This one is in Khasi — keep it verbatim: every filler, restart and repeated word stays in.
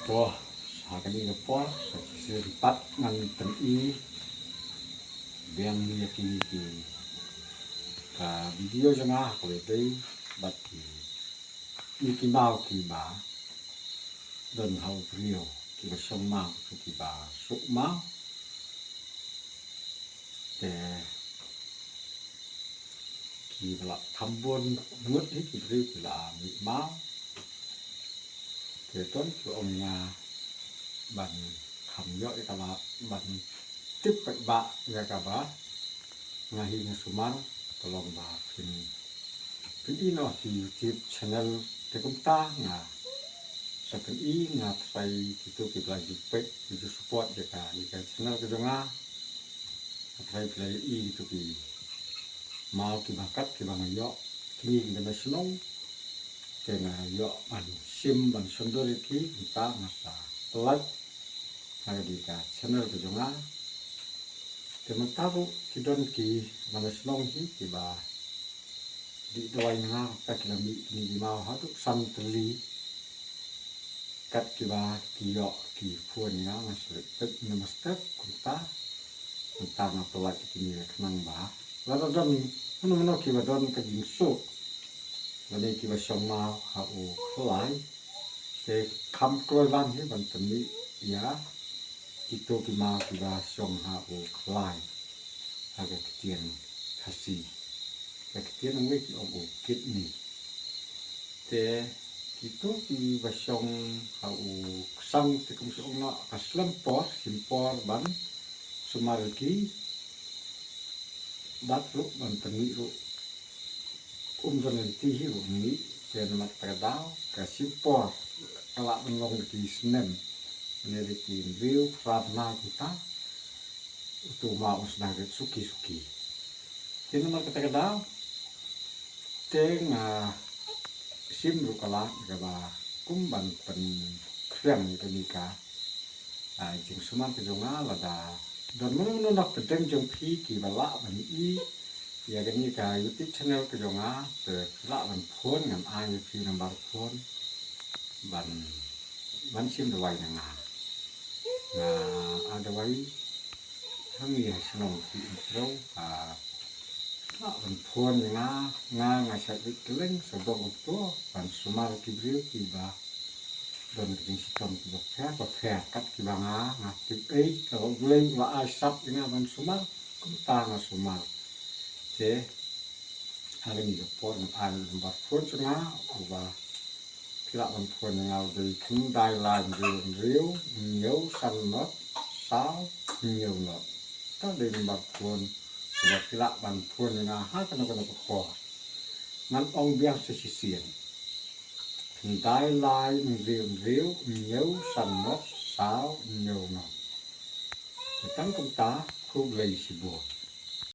To, ha kane ka por, sa shisien pat ngan pyni biang ïa kine ki ka video jong nga ha kawei bad ki, ïa ki maw kiba don ha u briew, kiba shong maw, kiba suk maw. Te kiba la kham bun ngut hi ki briew ki la mih maw. Te don ki ong ïa nga ban kham ïoh ïa ka lad ban tip paidbah ïa kaba nga hi nga sumar, ka long ba phin, phin ïoh hi YouTube channel. Te kumta nga sa pyni, nga trai kito kiba la ju peit, ki ju support ïa ka, ïa ka channel ka jong nga. Nga trai phi la ïohi kito ki maw kiba kat kiba nga ïoh, kine kiba na shnong. Te nga ïoh ban shim ban shon dur ïa ki, kumta nga sa pyllait ha kane ka channel ka jong nga. Te mynta ruh ki don kiba na shnong hi kiba dih dawai na nga, kumta ki la mih kine ki maw haduh san tylli. Kat kiba ki ïoh ki phone ïa nga, nga sa leit peit na master, kumta mynta nga pyllait ïa kine khnang ba lada don mano mano kiba don ka jingsuk lane kiba shong maw ha u khlai, te kham kloi lang hi ban pyni ïa kito ki maw kiba shong ha u khlai, ha ka ktien Khasi. Ka ktien Nongwei ki ong u kidney. Te kito kiba shong ha u ksang te kum shu ong noh, ka slem por, shim por ban sumar ïa ki, bad ruh ban pyni ruh um don lynti hi ruh ngi. Te namar kata ka daw ka shim por, ka lah ban long da ki snem ne da ki hynriew phra bnai kumta, uto u maw un sdang rit suki suki. Te namar kata ka daw te nga shim ruh ka lad kaba kum ban pynkhriang ïa kane ka, ah, jingsumar ka jong nga. Lada don mano mano na pdeng jong phi kiba lah ban i ïa kane ka YouTube channel ka jong nga, te lah ban phone, ngan ai ïa phi number phone ban, ban shim dawai na nga. Nga ai dawai hangne ha shnong Phi Umtrew, ha, lah ban phone ïa nga, nga, nga sa leit kylleng sha Dong Umtrew ban sumar ki briew kiba don ka jingshitom kiba pher bapher, kat kiba nga, nga tip ei, ka U Blei u la ai sap ïa nga ban sumar, kumta nga sumar. Te ha kane ka por ngan ai number phone jong nga, uba phi lah ban phone ïa nga u dei khyndai lai hynriew hynriew hynñiew san not saw hynñiew not. Kata dei number phone uba phi lah ban phone ïa nga ha kano kano ka por. Ngan ong biang sa shisien. Khyndai lai hynriew hynriew hynñiew san not saw hynñiew not. Te tang kumta, khublei shibun.